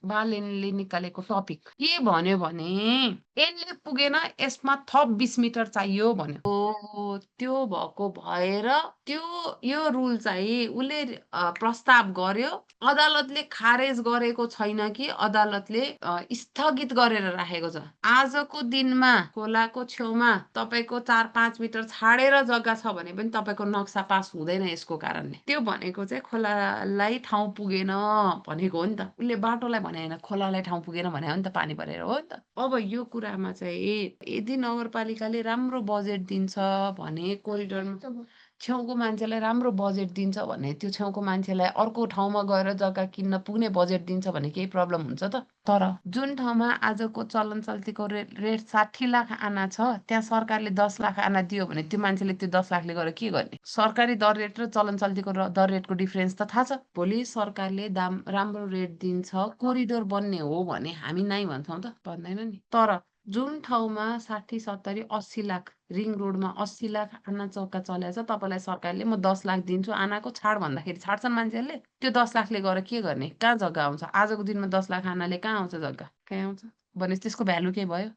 बालेनले निकालेको टपिक के भन्यो भने यसले पुगेन, यसमा थप 20 मिटर चाहियो भन्यो। त्यो भएको भएर यो रुल चाहिँ उसले प्रस्ताव गर्यो, अदालतले खारेज गरेको छैन कि अदालतले स्थगित गरेर राखेको छ। आजको दिनमा खोलाको छेउमा तपाईको 4-5 मिटर छाडेर जग्गा छ भने पनि तपाईको नक्सा पास हुँदैन यसको कारणले। त्यो भनेको चाहिँ खोलालाई ठाउँ पुगेन भनेको हो नि त। उसले बाटोलाई भने होइन, खोलालाई ठाउँ पुगेन भने हो नि त, पानी परेर हो नि त। अब यो कुरामा चाहिँ यदि नगरपालिकाले राम्रो बजेट दिन्छ भने कोरिडोरमा छेउको मान्छेलाई राम्रो बजेट दिन्छ भने त्यो छेउको मान्छेलाई अर्को ठाउँमा गएर जग्गा किन्न पुग्ने बजेट दिन्छ भने केही प्रब्लम हुन्छ त? तर जुन ठाउँमा आजको चलन चल्तीको रेट 60 लाख आना छ, त्यहाँ सरकारले 10 लाख आना दियो भने त्यो मान्छेले त्यो 10 लाखले गएर के गर्ने? सरकारी दर रेट र चलन चल्तीको दर रेटको डिफरेन्स त थाहा छ। भोलि सरकारले दाम राम्रो रेट दिन्छ, कोरिडोर बन्ने हो भने हामी नाइ भन्छौँ त? भन्दैन नि। तर जुन ठाउँमा 60, 70, 80 लाख रिङ रोडमा 80 लाख आना चौका चलेको छ, तपाईँलाई सरकारले म 10 लाख दिन्छु आनाको छाड भन्दाखेरि छाड्छन् मान्छेहरूले? त्यो 10 लाखले गएर के गर्ने? कहाँ जग्गा आउँछ? आजको दिनमा 10 लाख आनाले कहाँ आउँछ जग्गा? कहाँ आउँछ? भनेपछि त्यसको भ्यालु के भयो?